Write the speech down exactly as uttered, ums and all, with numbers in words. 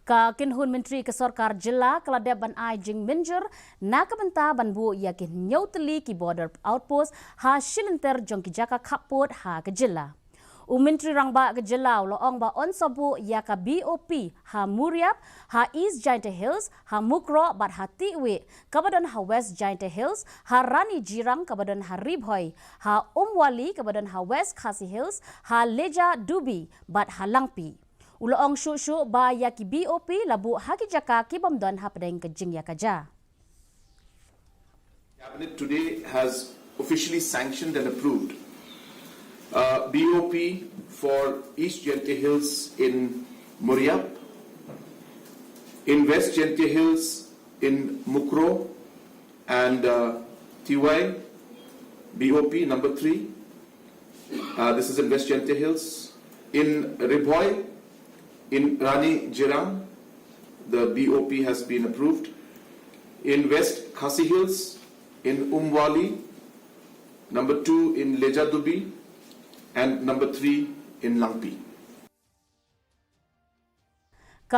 Ka kynhun myntri ka sorkar jylla ka la dep ban ai jingmynjur na ka bynta ban buh ïa ki hynñiew tylli ki border outpost ha shilynter jong ki jaka khappud ha ka jylla. U Myntri Rangbah ka jylla u la ong ba yn sa buh ïa ka B O P ha Moriap, ha East Jaintia Hills, ha Mukroh bad ha Tihwih kaba don ha West Jaintia Hills, ha Rani Jirang kaba don ha Ri Bhoi, ha Umwali kaba don ha West Khasi Hills, ha Leja Dubi bad ha Langpih. U la ong shuh shuh ba ïa ki B O P la buh ha ki jaka ki bym don hapdeng ka jingïakajia. Cabinet today has officially sanctioned and approved uh, B O P for East Jaintia Hills in Moriap, in West Jaintia Hills in Mukroh, and uh, Tihwih, B O P number three. Uh, this is in West Jaintia Hills. In Ri Bhoi, in Rani Jirang, the B O P has been approved. In West Khasi Hills, in Umwali, number two in Leja Dubi, and number three in Langpih.